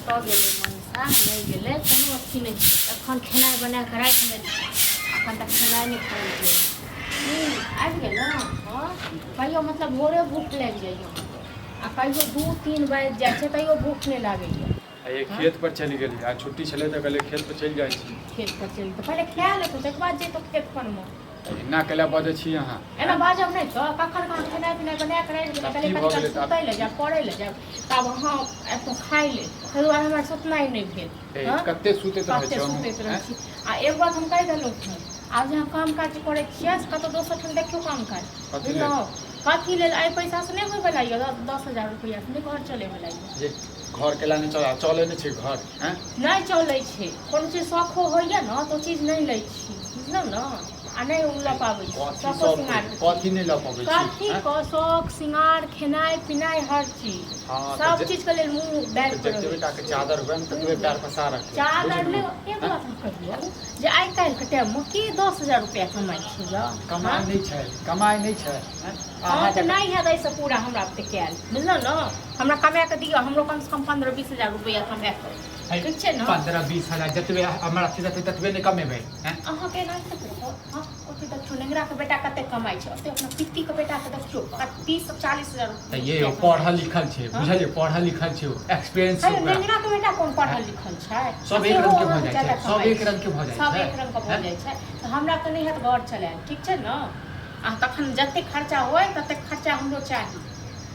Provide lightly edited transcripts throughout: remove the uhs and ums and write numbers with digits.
कतऽ गेलै मनीषा नहि गेलै कोनो अथी नहि छै एखन खेनाइ बना कऽ राखि लेली एखन तक खेनाइ नहि खेलकै ई आबि गेल हँ कहियो मतलब भोरे भूख लागि जाइए आ कहियो 2-3 बाजि जाइ छै तैयो भूख नहि लागैए आ ये खेत पर चलि गेली आ छुट्टी छलै तऽ कहलियै खेत पर चलि जाइ छी खेत पर चलि तऽ पहिले खा लेतौ तकर बाद जैतौ खेत पर मे तऽ एना कैला बजै छी अहाँ एना बाजब नहि तऽ कखन कखन खेनाइ पिनाइ बना कऽ राखि देबै तब कहलियै की कनि भऽ काल गेलै तऽ सुतै लए जायब पढ़ै लए जायब तब अहाँ एतऽ खाइ ले ताहि दुआरे हमरा सुतनाइ नहि भेल ए, हँ? कते सुतैत रहै कते छी अहूँ, सुतैत रहै आँय? छी आ एक बात हम कहि देलहुँ हँ आब जे अहाँ काम काज करै छियै से कतहु दोसर ठाम देखियौ काम काज कथी लेल? बुझलहुँ कथी लेल एहि पैसासँ नहि होइवला यऽ 10,000 रुपैआसँ नहि घर चलैवला यऽ जे घर केला नहि चला चलै नहि छै घर हैं नहि चलै छै कोनो चीज शौखो होइए ने तऽ ओ चीज नहि लै छी बुझलहुँ ने आ नहि ओ लऽ पाबै छी कथी शौखो शौक सिंगार कथी नहि लऽ पबै छी कथी हैं? के शौख सिंगार खेनाइ पिनाइ हर चीज हँ, तऽ सब चीज के लेल मुँह दाबि तऽ कऽ जतबे रहै टाके छी। चादर हुए ने ततबे पैर पसार रखियौ चादर बुझलहुँ? नहि एक बात हम कहियौ जे आइ काल्हिके टाइममे के 10,000 रुपैआ कमाइ छै यौ कमाइ नहि छै कमाइ नहि छै हैं? हँ अहाँ तऽ नहि हैत एहिसँ पूरा हमरा ओते कयल बुझलहुँ ने हमरा कमा कऽ दिअ हमरो कमसँ कम 15-20 हजार रुपैआ कमा कऽ ठीक छै ने 15-20 हजार जतबे हमरा अथी रहतै ततबे नहि कमेबै हैं? अहाँके एना करो हँ ओते देखियौ नेंगराके बेटा कते कमाइ छै ओते अपना पित्तीके बेटाके देखियौ 30-40 हजार तऽ ये ओ पढ़ल लिखल छै हँ? बुझलियै पढ़ल लिखल छै ओ एक्सपीरियंस छै अरे ओकरा नेंगराके बेटा कोन पढ़ल लिखल छै सब आ एक सेहो रंग के भऽ अहाँके जाइ छै ज्यादा सब कमाइ एक रंग के भऽ जाइ सब छै एक रंग के भऽ हैं? जाइ छै तऽ हमरा तऽ नहि हैत घर चलायल ठीक छै ने आ तखन जतेक खर्चा होय ततेक खर्चा हमरो चाही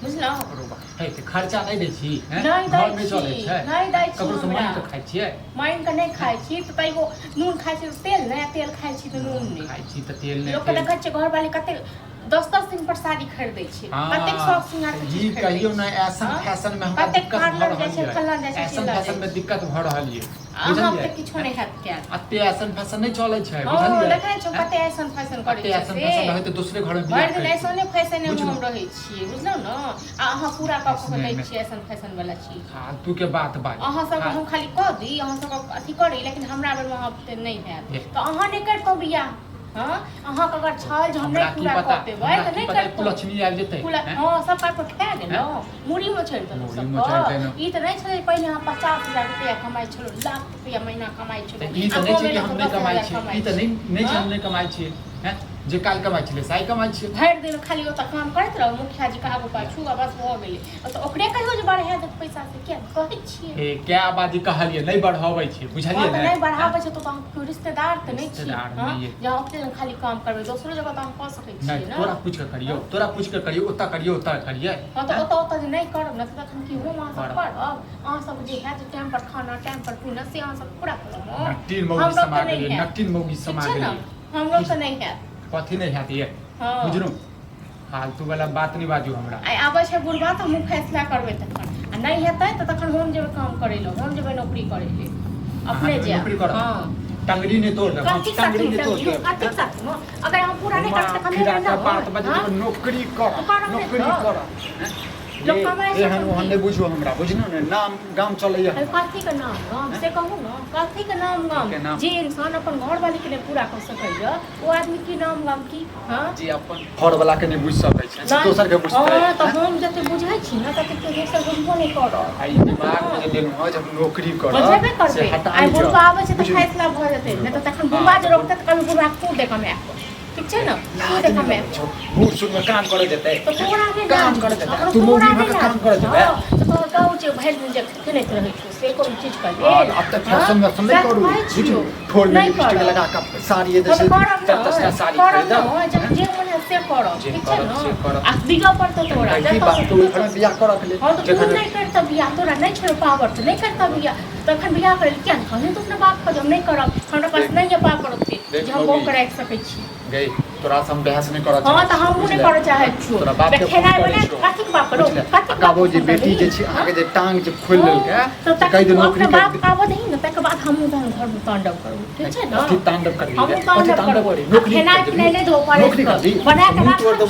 बुझलहुँ अरो बा, हे तऽ खर्चा नहि दै छी हैं? नहि दै घर नहि चलै छी छै नहि दै छी ककरो से हमरा मांगि कऽ खाइ छियै मांगि कऽ नहि खाइ छी तऽ तैयो नून खाइ छी तऽ तेल नहि आ तेल खाइ छी तऽ नून नहि खाइ छी तऽ तेल नहि लोकके तेल देखै छियै घरवाली कतेक 10-10 दिन पर साड़ी खरीदै छै कतेक शौक सिंगार के ई चीज खरीदै कहियो छै ने ऐसन हँ? फैशन में हमरा कतेक दिक्कत भऽ पार्लर जाइ रहल छै ये फल्लाँ जाइ छै ऐसन चिल्लाँ फैशन जाइ में छै दिक्कत भऽ रहल ये अहाँ बुझलियै तऽ किछो नहि हैत कयल अते ऐसन फैशन नहि चलै छै हँ बुझलियै देखै छियै कते ऐसन फैशन करै अते छै ऐसन से फैशन रहै तऽ दोसरे घर में बियाह भरि दिन करितै। ऐसने फैशने में बुझलहुँ? हम रहै छियै बुझलहुँ ने आ अहाँ पूरा कऽ कऽ दै ऐसने छियै ऐसन फैशन वाला चीज फालतू के बात बाज अहाँ सबके हम खाली कऽ दी अहाँ सबके अथी करी लेकिन हमरा बेरमे अहाँ ओते नहि हैत हे। तऽ अहाँ नहि करितहुँ बियाह हँ अहाँके अगर छल जे हम हमरा नहि की पूरा पता कऽ पेबै हमरा तऽ की नहि पता करितहुँ कुलक्ष्मी आबि जेतै कुला हैं? हँ सब पाइ पर खा गेलहुँ मुड़ी मोछड़ि देलहुँ मुड़ी मोछड़ि सबके देलहुँ। ई तऽ नहि छलै पहिले अहाँ 50,000 रुपैआ कमाइ छलहुँ लाख रुपैआ महीना कमाइ तऽ छलहुँ ई तऽ आ नहि हम छै कि एलहुँ हम तऽ नहि 10,000 कमाइ छियै कमाइ ई तऽ छी नहि नहि छै हँ? हम नहि कमाइ छियै हैं जे काल्हि कमाइ छलै से आइ कमाइ छियै भरि दिन खाली ओतऽ काम करैत रहू मुखिया जी के आगू पाछू आ बस भऽ गेलै तऽ ओकरे कहियौ जे बढ़ा देत पैसा से किया कहै छियै ए कै बाजी कहलियै नहि बढ़ाबै छै बुझलियै हँ तऽ ने नहि बढ़ाबै छै तऽ अहाँ केओ रिश्तेदार तऽ नहि छी रिश्तेदार हँ नहि अइ। जे अहाँ ओकरे लग खाली काम करबै दोसरो जगह तऽ अहाँ कऽ सकै नहि छियै ने तोरा पूछि कऽ करियौ तोरा पूछि कऽ करियौ ओतऽ करियौ ओतऽ करियै हँ तऽ ओतऽ ओतऽ जे नहि करब ने तऽ तखन की हम अहाँ सब करब। करब अहाँ सब जे हैत टाइम पर खाना टाइम पर पीना से अहाँ सब पूरा करब हँ? नट्टी मौगी हमरो समा तऽ नहि गेलियै हैत नट्टी मौगी ठीक समा छै ने गेलियै हमरो तऽ नहि हैत कथी नहि हैत ये हँ बुझलहुँ फालतू वाला बात नहि बाजू हमरा आइ आबै छै बुढ़बा तऽ हमहूँ फैसला करबै तखन आ नहि हेतै तऽ तखन हम जेबै काम करै लए हम जेबै नौकरी करै लए अपने जेबै जायब नौकरी करऽ? हँ टंगड़ी नहि तोड़ देब कथी टंगड़ी साथी नहि तोड़ देब कथी साथी अगर अहाँ पूरा नहि करबै तऽ फिरा कमेबै के बात ने बाजू हँ? नौकरी कर तऽ करब नहि नौकरी तऽ। कर लोक कमाइ छै एहन तऽ ओहन की? नहि बुझू हमरा बुझलहुँ ने नाम गाम चलैया अरे कथी के नाम गाम से कहू ने कथी के नाम गाम के नाम? जे इंसान अपन घर वाली के नहि पूरा कऽ सकैया ओ आदमी की नाम गाम की हँ जे अपन घर वाला के नहि बुझि सकै छै से नहि। दोसर के बुझतै हँ तऽ हम जते बुझै छी ने तते केओ दोसर बुझबो नहि करत आ ई दिमाग मे जे लेलहुँ हँ जब नौकरी बुझेबे करब से करबै हटा आइ लिअ बुढ़बा आबै छै तऽ बुझलहुँ? फैसला भऽ जेतै नहि तऽ तखन हँ, बुढ़बा जे तऽ रोकतै तऽ कहबै बुढ़बा खूब दे कमाए कऽ ठीक छै ने खूब लाज दे नहि कमाए लगै छौ बूढ़ सूढ़ मे काम करऽ देतै तऽ तोरा नहि काम लाज करऽ होइ देतै छौ तू तोरा मौगी नहि भऽ कऽ लाज काम करऽ होइ देबै छौ तऽ तोहर गाँव जे भरि दिन जे खेलैत रहै छौ से कोनो चीज के हँ लेल अब तऽ हँ फैशन वैशन नहि सएह करू कहै बुझू छियौ ठोर में नहि लिपस्टिक करब लगा कऽ साड़ी हँ जे तऽ छै करब चारि दस टा ने साड़ी करब खरीदब ने जब जे मोन हैत से करब जे ठीक छै करब से ने करब आ दिअ पड़तौ तोरा की जतऽ बात से ओहि घरमे बियाह करऽ के लेल हँ तऽ तू जखन नहि करतऽ बियाह तोरा नहि छौ पावर तऽ नहि करतऽ बियाह तखन बियाह करै लए किया नहि कहलही तू अपना बापके जे हम नहि करब हमरा पास देख नहि यऽ पावर ओते देख जे हम मौगी बहूके राखि सकै छी गई तोरा से हम बहस नहि करऽ हँ चाहै तऽ छी हमहूँ नहि बुझले करऽ चाहै छियौ तोरा बाप के फोन खेनाइ करै बना छियौ कथीके बाप करो बुझले कथीके आ बाप कहबो जे फोन बेटी करबही जे छै हँ अहाँके जे टांग जे खोलि हँ लेलकै तऽ से कहि तखन दे तू नौकरी अपना कर बाप आबऽ दही ने तकर बाद हमहूँ तहन घरमे तांडव करबौ ठीक छै ने कथी तांडव करबी हमहूँ रे कथी तांडव तांडव करबौ करबी आ नौकरी खेनाइ कर पिनाइ देबी नहि देबौ नौकरी परसि करबी कऽ बना कऽ मुँह राखल तोड़ देबो।